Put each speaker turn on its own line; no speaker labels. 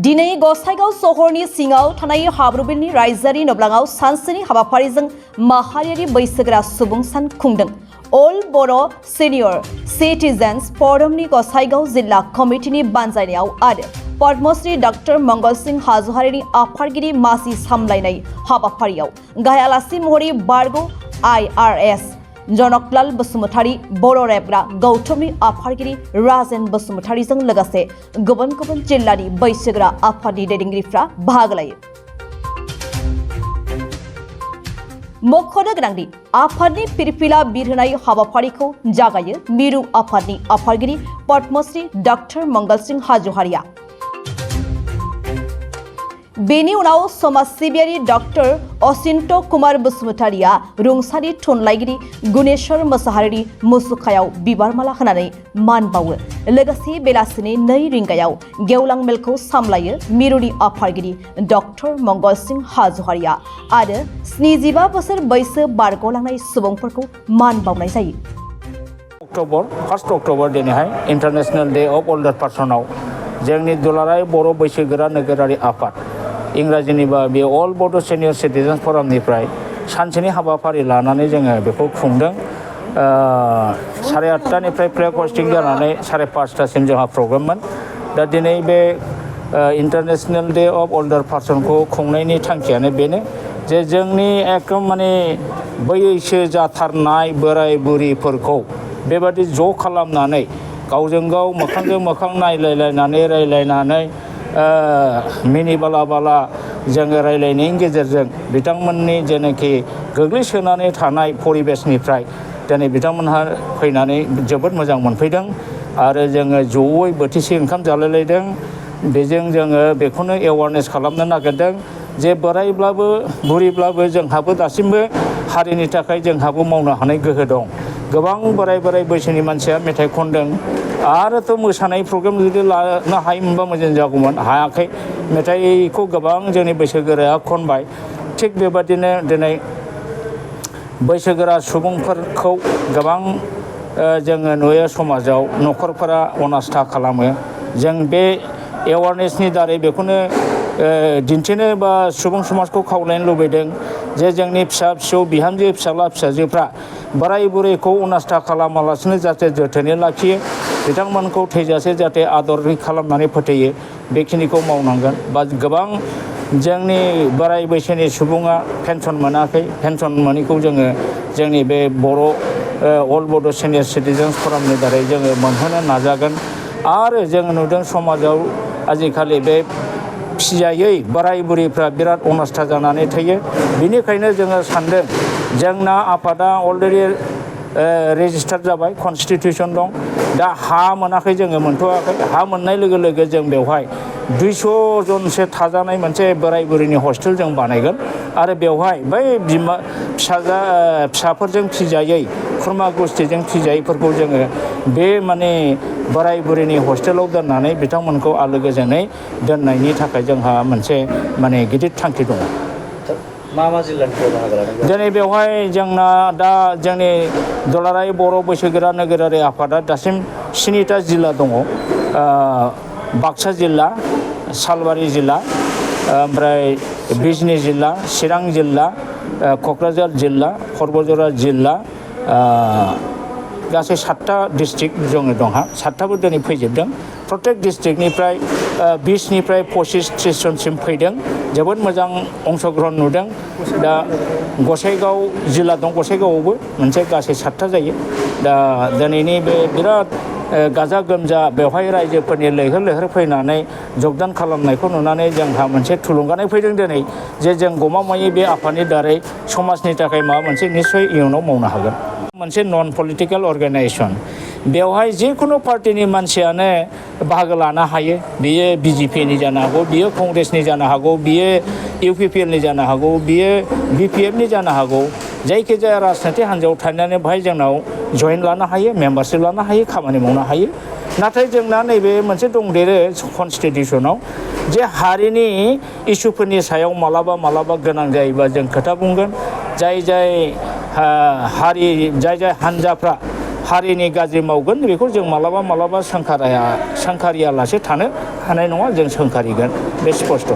दिनै गसाइगाव सहरनि सिङाव थानाय हाब्रुबिलनि रायजोआरि नब्लाङाव सानसेनि हाबाफारिजों माहारियारि बैसोगोरा सुबुं सान खुंदों। अल बर' सिनियर सिटिजेन्स फरमनि गसाइगाव जिल्ला कमिटिनि बानजायनायाव आरो पद्मश्री डॉक्टर मंगल सिंह हाज'वारिनि आफादगिरि मासि सामलायनाय हाबाफारियाव गाहाय आलासि महरै बारग' IRS जनकलाल बसुमतारी बर' रेबग्रा गौतमनि आफादगिरि राजेन बसुमतारीजों लोगोसे गुबुन गुबुन जिल्लानि बैसोगोरा आफादनि दैदेनगिरिफ्रा बाहागो लायो। मख'नो गोनांदि आफादनि फिरफिला बिरहोनाय हाबाफारिखौ जागायो मिरु आफादनि आफादगिरि पद्मश्री डॉक्टर मंगल सिंह हाज'वारिया। बेनि उनाव समाज सिबियारि डॉक्टर असिन्त कुमार बसुमतारीया रुंसारि थुनलाइगिरि गुनेश्वर मोसाहारिनि मुसुखायाव बिबार माला होनानै मान बावो। लोगोसे बेलासिनि 2 रिंगायाव गेवलां मेलखौ सामलायो मिरुनि आफादगिरि डॉक्टर मंगल सिंह हाज'वारिया आरो 75 बोसोर बैसो बारग'लांनाय सुबुंफोरखौ मान बावनाय जायो।
1 अक्ट'बर दिनैहाय इंटरनेशनल डे अफ ओल्डर पार्सनाव जोंनि दुलाराय बर' बैसोगोरा नोगोरारि आफाद इंराजिनिबा बे अल बड' सिनियर सिटिजेन्स फरमनिफ्राय सानसेनि हाबाफारि लानानै जोङो बेखौ खुंदों। 8:30निफ्राय प्रे कस्टिं जानानै 5:30सिम जोंहा प्रग्राममोन। दा दिनै बे इंटरनेशनल डे अफ ओल्डर पार्सनखौ खुंनायनि थांखियानो बेनो जे जोंनि एकदम माने बैसो जाथारनाय बोराय बुरिफोरखौ बेबादि ज' खालामनानै गावजों गाव मोखांजों मोखां नायलायलायनानै रायलायनानै मिनि बाला बाला जोङो रायलायनायनि गेजेरजों बिथांमोननि जेनाखि गोग्लैसोनानै थानाय परिबेसनिफ्राय दिनै बिथांमोनहा फैनानै जोबोद मोजां मोनफैदों आरो जोङो जयै बोथिसे ओंखाम जालायलायदों। बेजों जोङो बेखौनो एवारनेस खालामनो नागिरदों जे बोरायब्लाबो बुरिब्लाबो जोंहाबो दासिमबो हारिनि थाखाय जोंहाबो मावनो हानाय गोहो दं। गोबां बोराय बैसोनि मानसिया मेथाइ खनदों आरोथ' मोसानाय प्रग्राम जुदि लानो हायोमोनबा मोजां जागौमोन, हायाखै। मेथाइखौ गोबां जोंनि बैसोगोराया खनबाय। थिग बेबादिनो दिनै बैसोगोरा सुबुंफोरखौ गोबां जोङो नुयो समाजाव न'खरफोरा अनास्था खालामो। जों बे एवारनेसनि दारै बेखौनो दिन्थिनो बा सुबुं समाजखौ खावलायनो लुबैदों जे जोंनि फिसा फिसौ बिहामजो फिसाला फिसाजोफ्रा बोराय बुरैखौ अनास्था खालामालासिनो जाहाथे जोथोनै लाखियो, बिथांमोनखौ थैजासे जाहाथे आदर खालामनानै फोथैयो, बेखिनिखौ मावनांगोन। बा गोबां जोंनि बोराय बैसोनि सुबुङा पेन्सन मोनाखै, पेन्सन मोनैखौ जोङो जोंनि बे बर' अल बड' सिनियर सिटिजेन्स फरमनि दारै जोङो मोनहोनो नाजागोन। आरो जों नुदों समाजाव आजिखालि बे फिजायै बोराय बुरैफ्रा बिराद अनास्था जानानै थायो। बेनिखायनो जोङो सानदों जोंना आफादा अलरेडि रेजिस्टार जाबाय, कनस्टिटिउसन दं। दा हा मोनाखै, जोङो मोनथ'वाखै। हा मोननाय लोगो लोगो जों बेवहाय 200 जनसो थाजानाय मोनसे बोराय बुरैनि हस्टेल जों बानायगोन आरो बेवहाय बै फिसाफोरजों फिजायै खुरमा गुस्थिजों फिजायैफोरखौ जोङो बे माने बोराय बुरैनि हस्टेलाव दोननानै बिथांमोनखौ आलो गोजोनै दोननायनि थाखाय जोंहा मोनसे माने गिदिर थांखि दङ।
मा जिल्लानिफ्राय बाहागो लादों?
दिनै बेवहाय जोंना दा जोंनि दुलाराय बर' बैसोगोरा नोगोरारि आफादा दासिम 7टा जिल्ला दङ। बाक्सा जिल्ला, सालबारि जिल्ला, ओमफ्राय बिजनि जिल्ला, चिरां जिल्ला, क'क्राझार जिल्ला, पर्बतझार जिल्ला, गासै 7टा डिस्ट्रिक्ट जोङो दंहा। 7टाबो दिनै फैजोबदों। प्रत्येक डिस्ट्रिक्टनिफ्राय 20निफ्राय 25-30 जनसिम फैदों। जोबोद मोजां अंशग्रहण नुदों। दा गसाइगाव जिल्ला दं, गसाइगावआवबो मोनसे गासै 7टा जायो। दा दिनैनि बे बिराद गाजा गोमजा बेवहाय रायजोफोरनि लैहोर लैहोर फैनानै जगदान खालामनायखौ नुनानै जोंहा मोनसे थुलुंगानाय फैदों दिनै जे जों गमामायै बे आफादनि दारै समाजनि थाखाय माबा मोनसे निस्सय इयुनाव मावनो हागोन। मोनसे नन पलिटिकेल अर्गेनाइजेसन, बेवहाय जिखुनु पार्टिनि मानसियानो बाहागो लानो हायो। बियो BJPनि जानो हागौ, बियो कंग्रेसनि जानो हागौ, बियो UPPLनि जानो हागौ, बियो BPFनि जानो हागौ। जायखिजाया राजनीति हान्जायाव थानानै बेवहाय जोंनाव जइन लानो हायो, मेम्बारशिप लानो हायो, खामानि मावनो हायो। नाथाय जोंना नैबे मोनसे दंदेरो कनस्टिटिउसनाव जे हारिनि इसुफोरनि सायाव मालाबा गोनां जायोबा जों खोथा बुंगोन। जाय हारि जाय हान्जाफ्रा हारिनि गाज्रि मावगोन बेखौ जों मालाबा सोंखारियालासे थानो हानाय नङा जों सोंखारिगोन बे स्पष्ट।